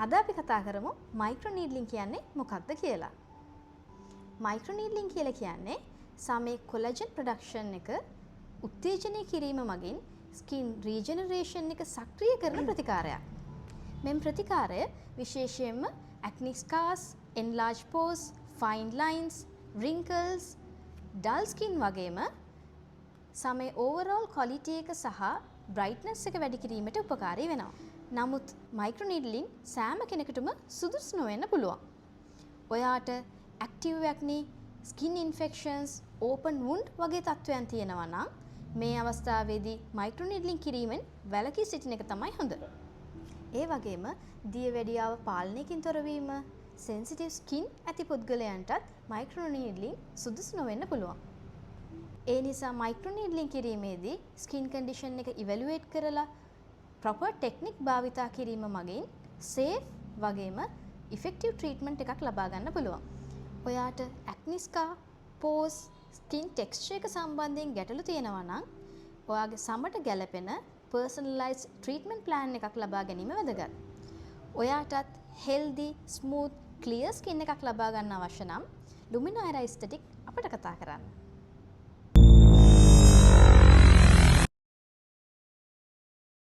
අද අපි කතා කරමු මයික්‍රෝ නීඩ්ලිං කියන්නේ මොකක්ද කියලා. මයික්‍රෝ නීඩ්ලිං කියලා කියන්නේ සමේ කොලජන් ප්‍රොඩක්ෂන් එක උත්තේජනය කිරීම මගින් ස්කින් රීජෙනරේෂන් එක සක්‍රිය කරන ප්‍රතිකාරයක්. මෙම ප්‍රතිකාරය විශේෂයෙන්ම ඇක්නි ස්කාර්ස්, එන්ලාජ් පෝස්, ෆයින් ලයින්ස්, රින්කල්ස්, ඩල් ස්කින් වගේම සමේ ඕවරෝල් ක්වොලිටි එක සහ බ්‍රයිට්නස් එක වැඩි කිරීමට උපකාරී වෙනවා. නමුත් මයික්‍රෝ නීඩ්ලිං සෑම කෙනෙකුටම සුදුසු නොවෙන්න පුළුවන්. ඔයාට ඇක්ටිව් ඇක්නි, ස්කින් ඉන්ෆෙක්ෂන්ස්, ඕපන් වුන්ඩ් වගේ තත්ත්වයන් තියෙනවා නම් මේ අවස්ථාවේදී මයික්‍රෝ නීඩ්ලිං කිරීමෙන් වැළකී සිටින එක තමයි හොඳ. ඒ වගේම දියවැඩියාව පාලනයකින් තොරවීම, සෙන්සිටිව් ස්කින් ඇති පුද්ගලයන්ටත් මයික්‍රෝ නීඩ්ලිං සුදුසු නොවෙන්න පුළුවන්. ඒ නිසා මයික්‍රෝ නීඩ්ලිං කිරීමේදී ස්කින් කන්ඩිෂන් එක ඉවැලුවේට් කරලා ප්‍රොපර් ටෙක්නික් භාවිතා කිරීම මගින් සේෆ් වගේම ඉෆෙක්ටිව් ට්‍රීට්මන්ට් එකක් ලබා ගන්න පුළුවන්. ඔයාට ඇක්නි ස්කා, පෝස්, ස්කින් ටෙක්ස්චර් එක සම්බන්ධයෙන් ගැටලු තියෙනවා නම් ඔයාගේ සමට ගැලපෙන පර්සනලයිස්ඩ් ට්‍රීට්මන්ට් ප්ලෑන් එකක් ලබා ගැනීම වැදගත්. ඔයාටත් හෙල්දි, ස්මූත්, ක්ලියර් ස්කින් එකක් ලබා ගන්න අවශ්‍ය නම් ලුමිනා ඇස්තටික් අපට කතා කරන්න.